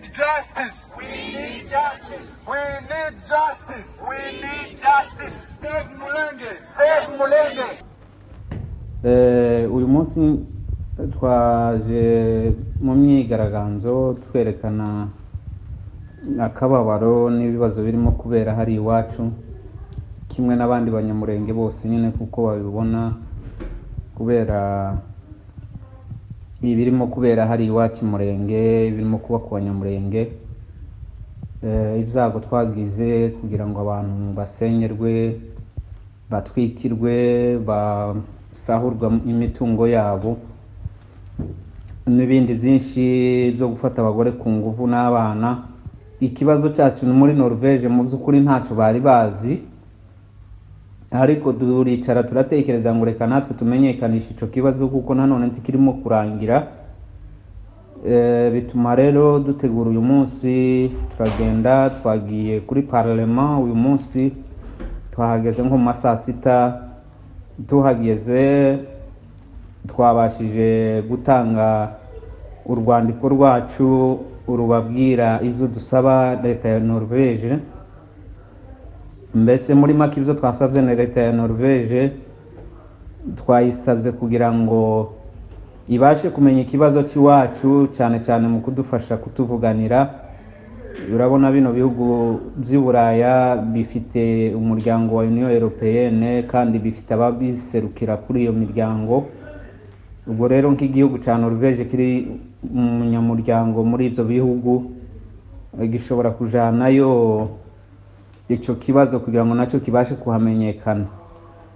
need justice. We need justice. We need justice. We need justice. Save Mulenge. Save Mulenge. Uyu munsi twaje mu myigaragambyo twerekana akababaro n'ibibazo birimo kubera hari iwacu, kimwe n'abandi Banyamurenge bose nyine kuko babibona, kubera ibirimo kubera hari iwacu Murenge, birimo kuba ku Banyamurenge, ibyago twagize kugira ngo abantu basenyerwe, batwikirwe, basahurwa imitungo yabo n'ibindi byinshi byo gufata abagore ku nguvu n'abana. Ikibazo cyacu ni muri Norvège mu by'ukuri ntacyo bari bazi, ariko turicara turatekereza ngo reka natwe tumenyekanishe ico kibazo kuko nanone ntikirimo kurangira. Bituma rero dutegura uyu munsi, turagenda twagiye kuri parlement. Uyu munsi twahageze nko mu ma saa sita, tuhageze twabashije gutanga urwandiko rwacu rubabwira ibyo dusaba leta ya Norvège. Mbese muri make ibyo twasabye na leta ya Norvège, twayisabye kugira ngo ibashe kumenya ikibazo cy'iwacu, cyane cyane mu kudufasha kutuvuganira. Urabona bino bihugu by'i Buraya bifite umuryango wa Union Européenne kandi bifite ababiserukira kuri iyo miryango. Ubwo rero nk'igihugu cya Norvège kiri umunyamuryango muri ibyo bihugu, gishobora kujanayo icyo kibazo kugira ngo nacyo kibashe kuhamenyekana.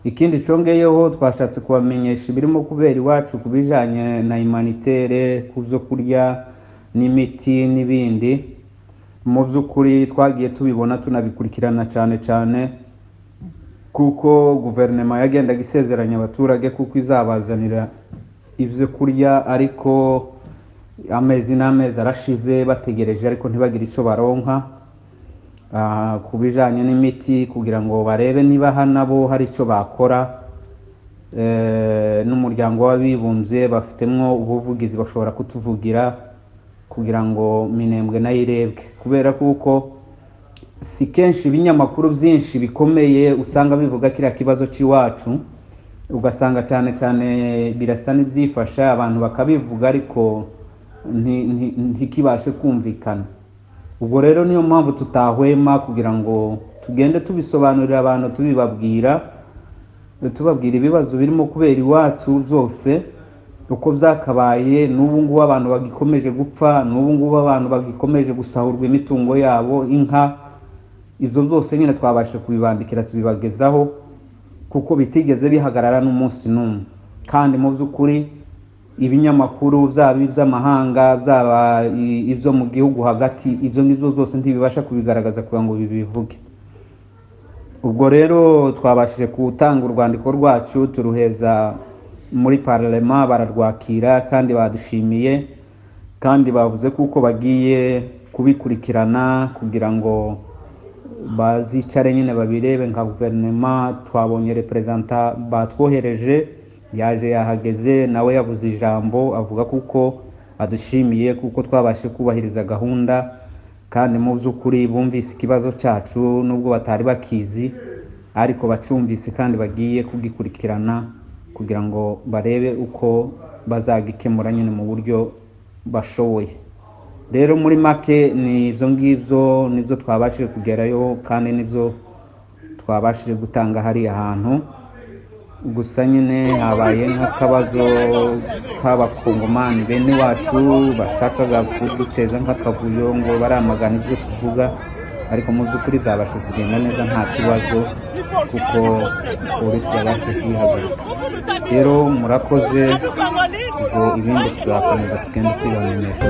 Ikindi congeyeho, twashatse kubamenyesha ibirimo kubera iwacu ku bijanye na humanitaire, ku byo kurya n'imiti n'ibindi. Mu by'ukuri twagiye tubibona tunabikurikirana cyane cyane kuko guverinoma yagendaga isezeranya abaturage kuko izabazanira ibyo kurya, ariko amezi n'amezi arashize bategereje ariko ntibagire icyo baronka. Ku bijanye n'imiti, kugira ngo barebe niba nabo hari icyo bakora, n'umuryango w'abibumbye bafitemwo ubuvugizi, bashobora kutuvugira kugira ngo Minembwe nayo irebwe, kubera kuko si kenshi ibinyamakuru byinshi bikomeye usanga bivuga kiriya kibazo cy'iwacu, ugasanga cyane cyane birasa n'ibyifasha abantu bakabivuga ariko ntikibashe kumvikana. Ubwo rero niyo mpamvu tutahwema kugira ngo tugende tubisobanurira abantu, tubibabwira, tubabwira ibibazo birimo kubera iwacu byose uko byakabaye. N'ubu ngubu abantu bagikomeje gupfa, n'ubu ngubu abantu bagikomeje gusahurwa imitungo yabo, inka, ibyo byose nyine twabashe kubibandikira tubibagezaho kuko bitigeze bihagarara n'umunsi n'umwe. Kandi mu by'ukuri ibinyamakuru byaba iby'amahanga, byaba ibyo mu gihugu hagati, ibyo ngibyo byose ntibibasha kubigaragaza kugira ngo bibivuge. Ubwo rero twabashije gutanga urwandiko rwacu turuheza muri parlement, bararwakira kandi badushimiye, kandi bavuze kuko bagiye kubikurikirana kugira ngo bazicare nyine babirebe nka guverinoma. Twabonye représentant batwohereje yaje yahageze, nawe yavuze ijambo avuga kuko adushimiye kuko twabashe kubahiriza gahunda, kandi mu by'ukuri bumvise ikibazo cyacu nubwo batari bakizi, ariko bacumvise kandi bagiye kugikurikirana kugira ngo barebe uko bazagikemura nyine mu buryo bashoboye. Rero muri make ni ibyo ngibyo nibyo twabashije kugerayo kandi nibyo twabashije gutanga hariya hantu. Gusa nyine habaye nk'akabazo k'abakongomani bene wacu bashakaga kuduteza nk'akavuyo ngo baramagana ibyo tuvuga, ariko mu by'ukuri byabasha kugenda neza nta kibazo kuko polisi yabashe kuyihagarika. Rero murakoze, ubwo ibindi tuzakomeza tugenda tubibamenyesha.